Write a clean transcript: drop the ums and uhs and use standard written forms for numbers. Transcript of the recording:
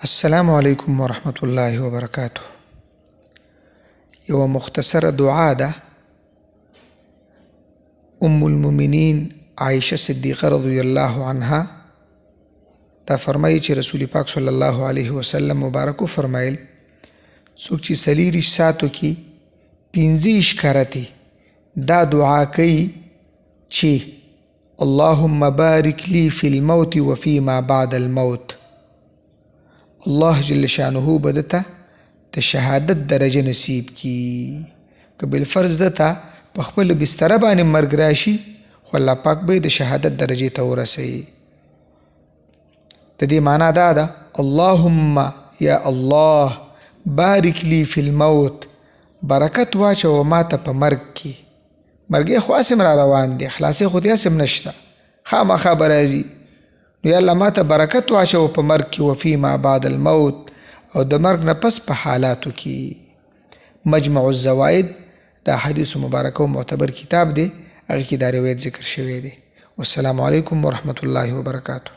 السلام علیکم ورحمت الله وبرکاته. یوه مختصره دعا ده. ام المؤمنین عائشه صدیقه رضی الله عنها دا فرمایي چې رسول پاک صلی الله علیه وسلم مبارک فرمایل، څوک چې 24 ساعتو کې 25 کرتې دا دعا کوي چې اللهم بارک لي في الموت وفيما بعد الموت، الله جل شانه به ده ته د شهادت درجه نصیب کی. که بالفرض ده ته په خپل بستره باندې مرګ راشي، خو الله پاک به د شهادت درجې ته ورسوي. د دې معنا دا ده، اللهم یا الله بارک لی فی الموت، برکت واچوه ماته په مرګ کې. مرګ خو هسې هم را روان دی، خلاصې خو دې هسې هم نشته، خامخا به راځي. نو یا الله ماته برکت واچوه په مرګ کې، وفیما بعد الموت، او د مرګ نه پس په حالاتو کې. مجمع الزواید د احادیث مبارکه او معتبر کتاب دی، هغه کې دا روایت ذکر شوی دی. والسلام علیکم ورحمت الله وبرکاته.